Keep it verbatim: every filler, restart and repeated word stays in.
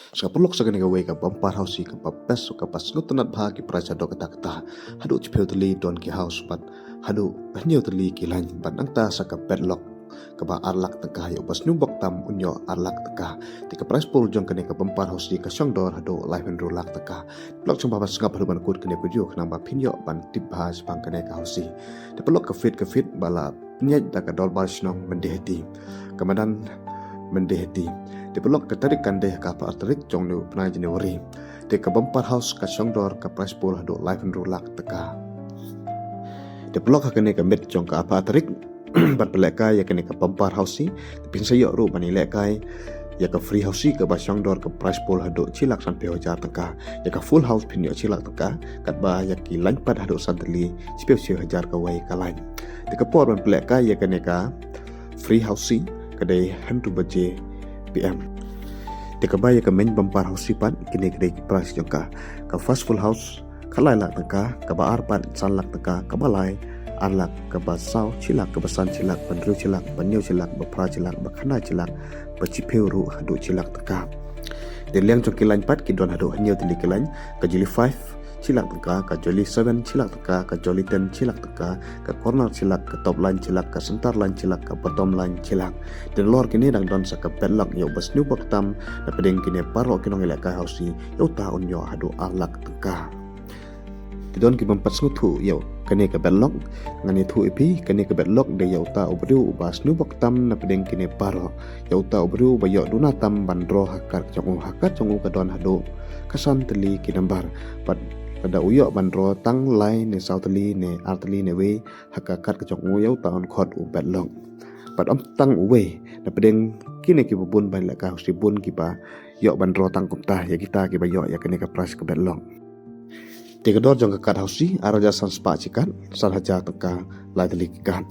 Sa ka paralok, sa kane kawei ka bumper housie kaba best, kaba sngewtynnat bha, ki prize haduh katta katta. Haduh shiphew tylli don ki house bad haduh hynñiew tylli ki line bad nangta sa ka bad luck kaba ar lak tyngka, ïa uba sniewbok tam un ïoh ar lak tyngka. Te ka prize pool jong kane ka bumper housie ka shong dor haduh lai hynriew lak tyngka. Paralok, sngewbha ban sngap haduh ban kut kane ka video khnang ba phin ïoh ban tip bha shaphang kane ka housie. Te paralok, ka fete, ka fete ba la pynïaid da ka Dorbar Shnong Myndihati, ka madan Myndihati. Te paralok, ka tarik kan dei ha ka arphew ar tarik jong une u bnai January. Te ka bumper house ka shong dor ka prize pool haduh lai hynriew lak tyngka. Te paralok, ha kane ka miet jong ka arphew ar tarik ban pynlehkai ïa kane ka bumper housie, te phin sa ïoh ruh ban ïalehkai ïa ka free housie kaba shong dor ka prize pool haduh shi lak sanphew hajar tyngka. Ïa ka full house phin ïoh shi lak tyngka, katba ïa ki line pat haduh san tylli shiphew shiphew hajar kawei ka line. Te ka por ban pynlehkai ïa kane ka free housie ka dei hynriew baje P M. Te kaba ïa ka main bumper housie pat, kine ki dei ki prize jong ka. Ka first full house khatlai lak tyngka, kaba ar pat san lak tyngka, kaba lai ar lak, kaba saw shi lak, kaba san shi lak, kaba hynriew shi lak, kaba hynñiew shi lak, kaba phra shi lak, kaba khyndai shi lak, kaba shiphew ruh haduh shi lak tyngka. Te liang jong ki line pat ki don haduh hynñiew tylli ki line, ka jolly five shi lak tyngka, ka jolly seven shi lak tyngka, ka jolly ten shi lak tyngka, ka corner shi lak, ka top line shi lak, ka center line shi lak, ka bottom line shi lak. Te nalor kine dang don sa ka bad luck, ïa uba sniewbok tam napdeng kine baroh ki nongïalehkai housie, ïa uta un ïoh haduh ar lak tyngka. Te don kiba ym pat sngewthuh ïa kane ka bad luck, ngan ïathuh ïa phi, kane ka bad luck dei ïa uta u briew uba sniewbok tam napdeng kine baroh. Ïa uta u briew uba ïoh duna tam ban draw ha ka card jong u, ha ka card jong u ka don haduh ka san tylli ki number. Bad lada u ïoh ban draw tang lai ne saw tylli ne ar tylli ne wei ha ka card ka jong u, ïa uta un khot u bad luck. Bad ym tang uwei, napdeng kine kiba bun ban ïalehkai housie, bun kiba ïoh ban draw tang kumta, ïa kita kiba ïoh ïa kane ka prize ka bad luck. Te ka dor jong ka card housie, ar hajar san spah shi card, san hajar tyngka lai tylli ki card.